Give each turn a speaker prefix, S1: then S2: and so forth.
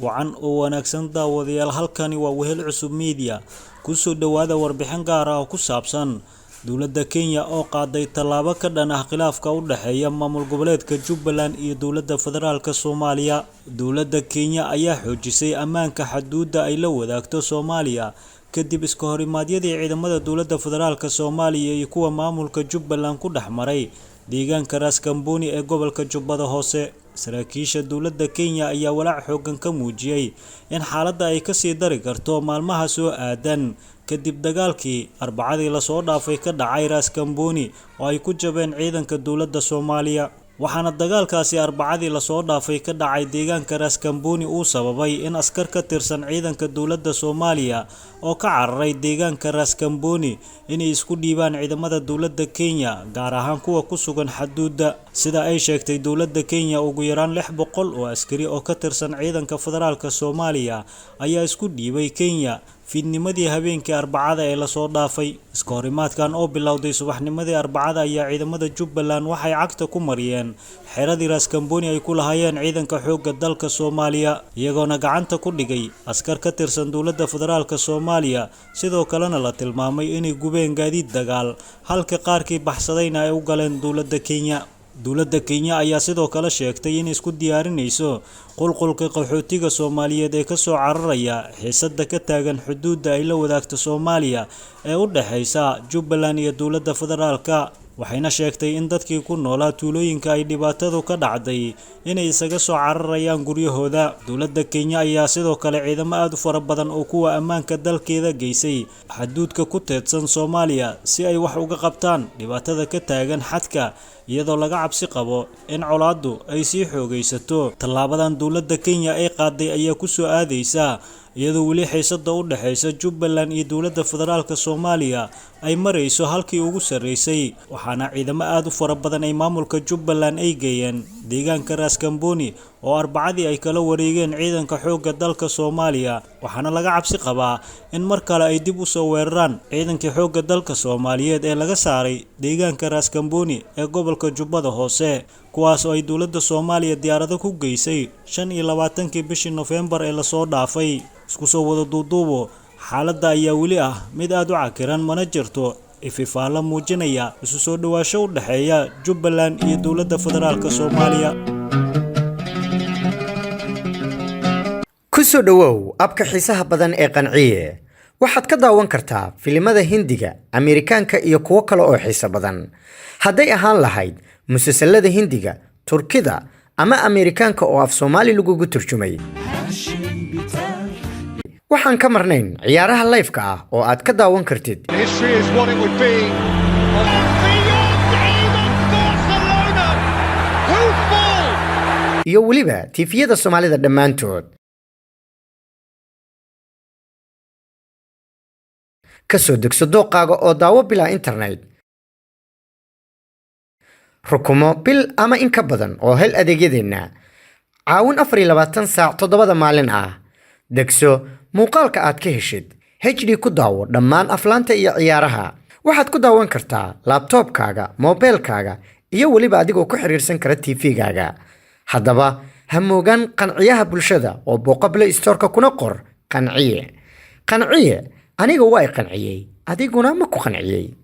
S1: Wacan oo wanaagsan daawadayaal, halkani waa Wehel Cusub Media. Ku soo dhawaada warbixin gaar ah oo ku saabsan dowladda Kenya oo qaaday tallaabo ka dhan ah khilaafka u dhexeeya maamul goboleedka Jubbaland iyo dowladda federaalka Soomaaliya. Dowladda Kenya ayaa xoojisay ammaanka xuduudda ay la wadaagto Soomaaliya kadib iska horimaadyadii ciidamada dowladda federaalka Soomaaliya iyo kuwa maamulka Jubbaland ku dhex maray deegaanka Raskamboni ee gobolka Jubbada Hoose. Saraakiisha dowladda Kenya ayaa walaac xooggan ka muujiyay in xaaladda ay kasii dari karto maalmaha soo aadan kadib dagaalkii Arbacadii lasoo dhaafay ka dhacay Raskamboni oo ay ku jabeen ciidanka dowladda Soomaaliya. Waxaana dagaalkaasi Arbacadii lasoo dhaafay ka dhacay deegaanka Raskamboni uu sababay in askar ka tirsan ciidanka dowladda Soomaaliya oo ka cararay deegaanka Raskamboni inay isku dhiibaan ciidamada dowladda Kenya, gaar ahaan kuwa ku sugan xuduudda. Sida ay sheegtay dowladda Kenya, ugu yaraan 600 oo askari oo ka tirsan ciidanka federaalka Soomaaliya ayaa isku dhiibay Kenya fiidnimadii habeenkii Arbacada ee lasoo dhaafay. Iska horimaadkan oo bilowday subaxnimadii Arbacada ayaa ciidamada Jubbaland waxay cagta ku mariyeen xeradii Raskamboni ay ku lahaayeen ciidanka xoogga dalka Soomaaliya, iyagoona gacanta ku dhigay askar ka tirsan dowladda federaalka Soomaaliya. Sidoo kalena la tilmaamay inay gubeen gaadiid dagaal, halka qaarkii baxsadayna ay u galeen dowladda Kenya. Dowladda Kenya ayaa sidoo kale sheegtay in isku diyaarinayso qulqulka qaxootiga Soomaaliyeed ee ka soo cararaya xiisadda ka taagan xuduudda ay la wadaagto Soomaaliya ee u dhaxaysa Jubbaland iyo dowladda federaalka. Waxayna sheegtay in dadkii ku noolaa tuulooyinka ay dhibaatadu ka dhacday inay isaga soo cararayaan guryahooda. Dowladda Kenya ayaa sidoo kale ciidamo aad u fara badan oo kuwa ammaanka dalkeeda geysay xuduudka ku teedsan Soomaaliya si ay wax uga qabtaan dhibaatada ka taagan xadka, iyadoo laga cabsi qabo in colaaddu ay sii xoogaysato. Tallaabadan dowladda Kenya ay qaaday ayaa ku soo aadaysa iyadoo weli xiisadda u dhaxaysa Jubbaland iyo dowladda federaalka Soomaaliya ay marayso halkii ugu sarreysay. Waxaana ciidamo aad u fara badan ay maamulka Jubbaland ay geeyeen deegaanka Raskamboni oo Arbacadii ay kala wareegeen ciidanka xoogga dalka Soomaaliya. Waxaana laga cabsi qabaa in mar kale ay dib u soo weeraraan ciidankii xoogga dalka Soomaaliyeed ee laga saaray deegaanka Raskamboni ee gobolka Jubbada Hoose, kuwaas oo ay dowladda Soomaaliya diyaarado ku geysay 25-kii bishii Nofeembar ee lasoo dhaafay. Isku soo wada duuduubo, xaaladda ayaa weli ah mid aad u cakiran, mana jirto ififaalo muujinaya isu soo dhawaasho u dhexeeya Jubbaland iyo dowladda federaalka Soomaaliya.
S2: Ku soo dhowow abka xiisaha badan ee Qanciye. Waxaad ka daawan kartaa filimada Hindiga, Ameerikaanka iyo kuwo kale oo xiiso badan. Hadday ahaan lahayd musalsalada Hindiga, Turkida ama Ameerikaanka oo af Soomaali lagugu turjumay. Waxaan ka marnayn ciyaaraha live-ka ah oo aad ka daawan kartid
S3: History is what it would be. Barcelona, who fall.
S2: Iyo weliba TV-yada Soomaalida dhammaantood. Ka soo degso dooqaaga oo daawo bilaa internet. Rukumo bil ama in ka badan oo hel adeegyadeenna. Caawin 24 saac 7-da maalin ah. Degso muuqaalka aad ka heshid. HD ku daawo dhammaan aflaanta iyo ciyaaraha. Waxaad ku daawan kartaa laptop-kaaga, moobeelkaaga iyo weliba adigoo ku xiriirsan kara TV-gaaga. Haddaba ha moogaan qanciyaha bulshada oo booqo Play Store-ka kuna qor Qanciye. Qanciye aniga waa i qanciyey, adiguna ma ku qanciyey?